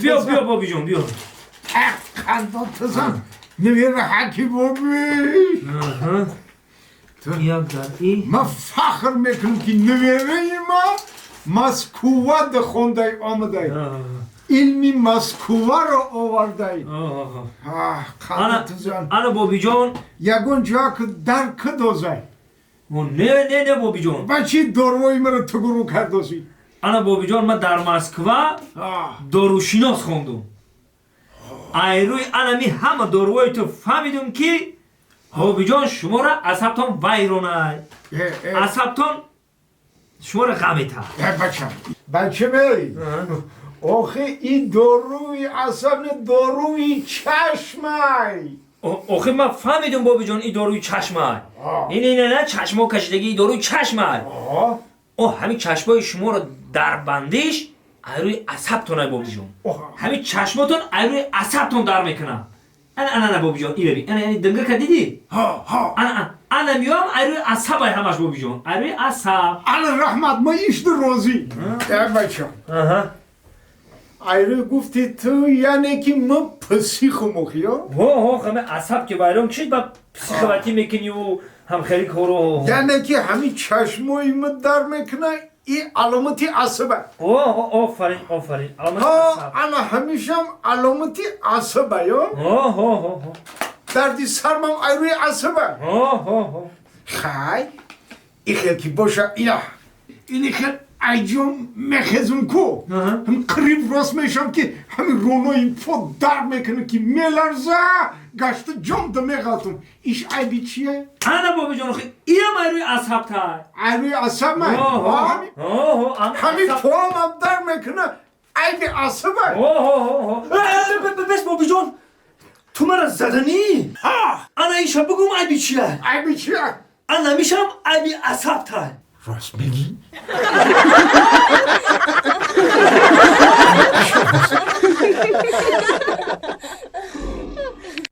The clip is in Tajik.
Биё, биё, бобиҷон, биё. Қандотазан невера ҳаки боби. Як дар и. Ман фахр мекунам, ки невераи ма Москвада хондай омадай, илми Москваро овардай. Қандотазан. Ана, бобиҷон. Ягон ҷоак дар кидозай? Не, не, не, бобиҷон. Ба чӣ дорвои маро тугуру кардозӣ? Ана, бобиҷон, ман дар Москва дорушинос хондум. Айрӯи анами ҳама дорувои ту фаҳмидум, ки, бобиҷон, шуморо асабтон вайронай, асабтон шуморо ғам метаҳад. Бачам, бачамей, охи и доруи асаб не, доруи чашмай. Охи ман фаҳмидум, бобиҷон, и доруи чашмай. Ин ина чашмо кашидаги, и доруи чашмай. О, ҳамин чашмои шуморо дар бандиш айрӯи асабтонай, бобиҷон. Ҳамин чашмотон айрӯи асабтон дар мекунад. Ана, ана, ана, бобиҷон, ира би, ана, ана, динга ка дидӣ? Ана, ана, миём, айрӯи асабай ҳамаш, бобиҷон, айрӯи асаб. Ана, раҳмат, ма ишди розӣ, э бачам. Айрӯи гуфти ту, яъне ки ма психум, охиё? Ҳо, ҳо, ҳаме асаб ки вайрон кишид, ба психоватӣ мекуниву ҳамхели коро. Яъне ки ҳамин чашмои ма дар мекуна, и аломати асаба? Офарин, офарин. Ана, ҳамишам аломати асаба, ё? Дарди сармам айрӯи асаба. Хай, ихел ки боша, ина ини хел айҷон мехезум ку, ҳам қариб рост мешам, ки ҳамин ронои по дард мекунад, ки меларза, гашта ҷонда меғалтум. Иш айби чие? Ана, бобиҷон, иам айрӯи асабтай. Айрӯи асаб май? Ҳамин поамам дард мекунад, айби асаба? Бес, бобиҷон, ту мара заданӣ. Ана, иша бигум, айби чия? Айби чия? Ана, мишам айби асабтай. Рост мегӣ.